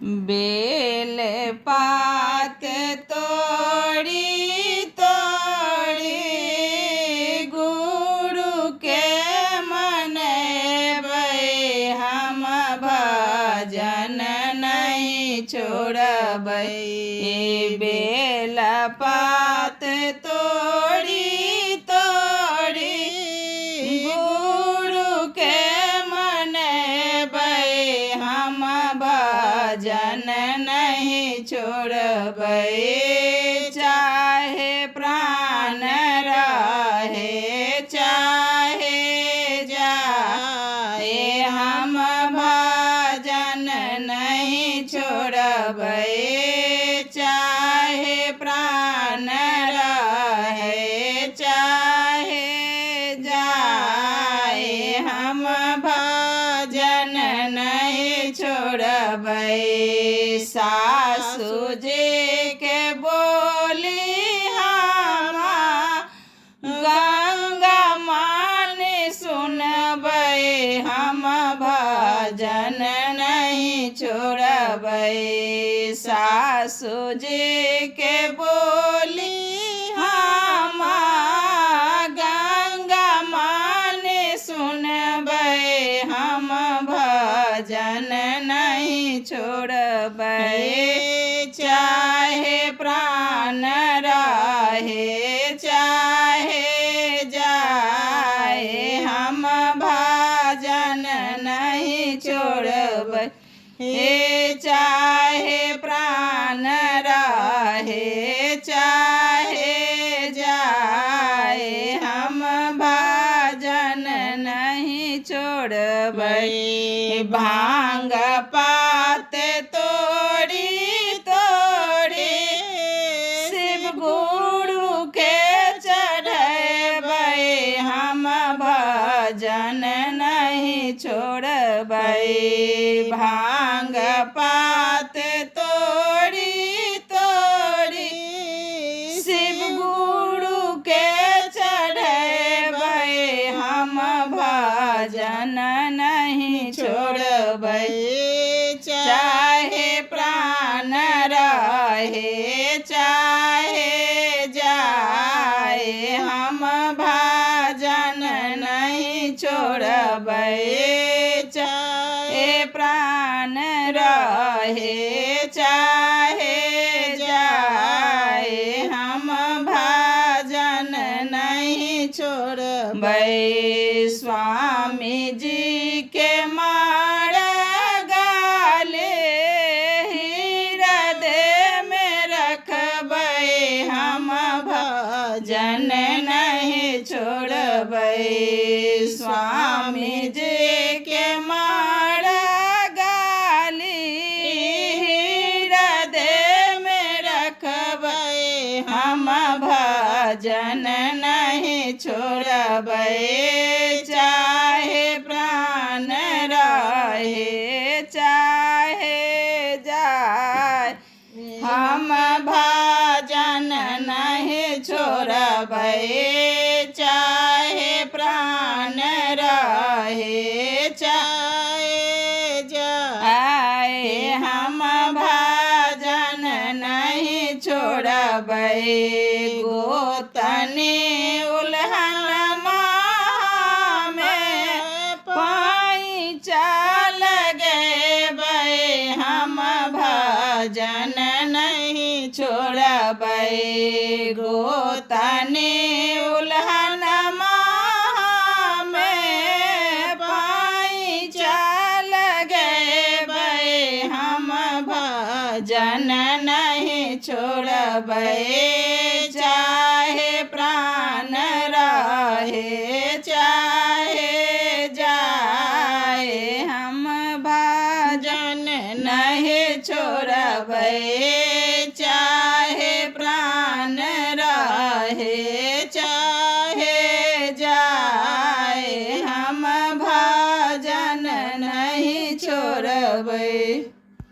बेल पात तोड़ी तोड़ी गुरु के मनेबै, हम भजन नहीं छोड़बै। बेल पात तोड़ी तोड़ी गुरु के मनेबै, हम भजन नहीं छोड़बै। चाहे प्राण रहे चाहे जाए, हम भजन नहीं छोड़बै। चाहे प्राण रहे चाहे जाए, हम भजन नहीं छोड़बै। सासु जी के बोली हम गंगा मान सुनबै, हम भजन नहीं छोड़बै। सासु जी के बोली हम गंगा मान सुनबै, हम भजन नहीं छोड़बै। चाहे प्राण रहे चाहे जाए, हम भजन नहीं छोड़बै। चाहे प्राण रहे चाहे जाए, हम भजन नहीं छोड़बै। भांग पात तोड़ी तोड़ी शिव गुरु के चढ़बै, हम भजन नहीं छोड़बै। भांग पात तोड़ी तोड़ी शिव गुरु के चढ़बै, हम भजन नहीं छोड़बै। चाहे प्राण रहे चाहे जाए, हम भजन नहीं छोड़बै। चाहे प्राण रहे चाहे जाए, हम भजन नहीं छोड़बै। स्वामी जी के मार गाले हृदय में रखबै, हम भजन नहीं छोड़बै। स्वामी जी के मार गाली हृदय में रखबै, हम भजन नहीं छोड़बै। चाहे प्राण रहे चाहे जाए, हम भजन नहीं छोड़बै। चाहे प्राण रहे चाहे जाए, हम भजन नहीं छोड़बै। गोतनी उल्हन में पैचा लगेबै, हम भजन नहीं छोड़बै। गोतनी